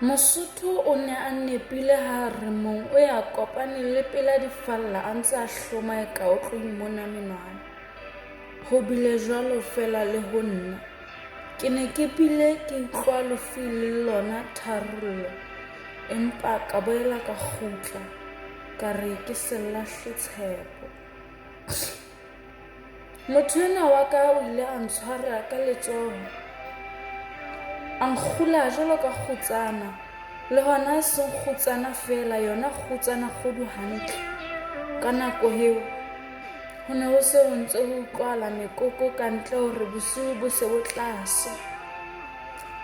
Mosotho o ne a nepile ha a re mong o ya kopane le pela difalla a ntse a hloma eka o tlo imona menwana. Ho bile jwalo feela le ho nna. Ke ne ke bile ke utlwa lefu e le lona tharollo, empa ka boela ka kgutla, ka re ke se lahle tshepo. Motho enwa wa ka o ile a ntshwara ka letsoho, a nkgula jwalo ka kgutsana, le hona e seng kgutsana feela, yona kgutsana kgudu hantle. Ka nako eo ho ne ho se ho ntse ho utlwahala mekoko ka ntle hore bosiu bo se bo tla sa.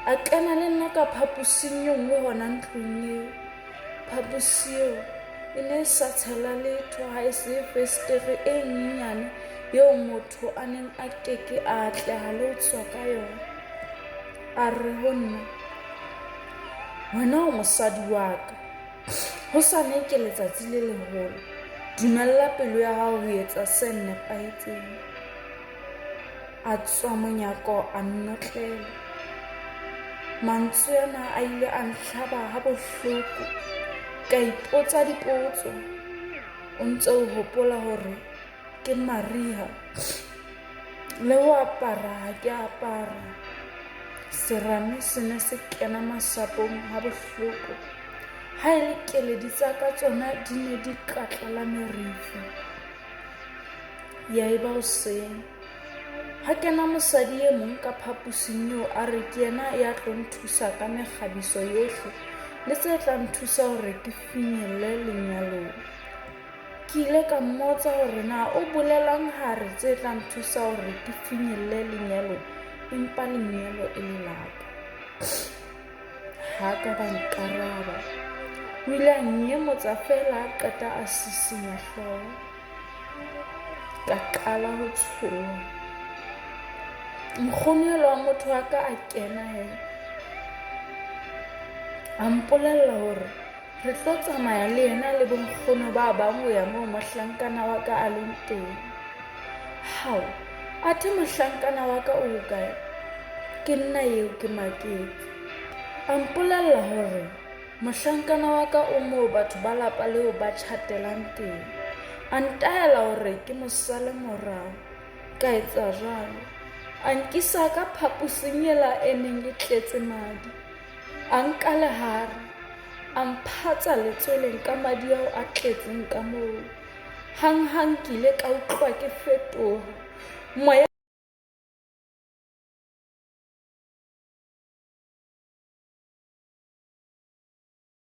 A kena le nna ka phaposing e nngwe hona ntlong eo. Phaposi eo e ne e sa tshela letho ha e se fesetere e nyenyane eo motho a neng a ke ke a atleha le ho tswa ka yona. A re ho nna, Wena o mosadi wa ka. Hosane ke letsatsi le leholo. Dumella pelo ya hao ho etsa se nepahetseng. A tswa monyako a nnotlela. Mantswe ana a ile a ntlhaba ha bohloko. Ka ipotsa dipotso. O ntse o hopola hore ke mariha. Le ho apara ha ke apara. Serame se ne se kena masapong ha bohloko. Ha e le keledi tsa ka tsona di ne di ka tlala merifi. Ya eba hoseng. Ha kena mosadi e mong ka phaposing eo a re ke yena ya tlo nthusa ka mekgabiso yohle le tse tla nthusa hore ke finyelle lenyalong. Ke ile ka mmotsa hore na o bolelang ha re tse tla nthusa hore ke finyelle lenyalong empa lenyalo e le la ka. Ha ka ba nkaraba. O ile a nnyemotsa feela a qeta a sisinya hlooho. Ka qala ho tshoha. Nkgono elwa wa motho wa ka a kena he. A mpolella hore re tlo tsamaya le yena le bonkgono ba bang ho ya moo mohlankana wa ka a leng teng. Hao, athe mohlankana wa ka o hokae? Ke nna eo ke maketse. A mpolella hore Mohlankana wa ka o moo batho ba lapa leo ba tjhatelang teng. A ntaela hore ke mo sale morao. Ka etsa jwalo. A nkisa ka phaposing ela e neng e tletse madi. A nka lehare, a mphatsa letsweleng ka madi ao a tletseng ka moo. Hanghang ke ile ka utlwa ke fetoha. Moya.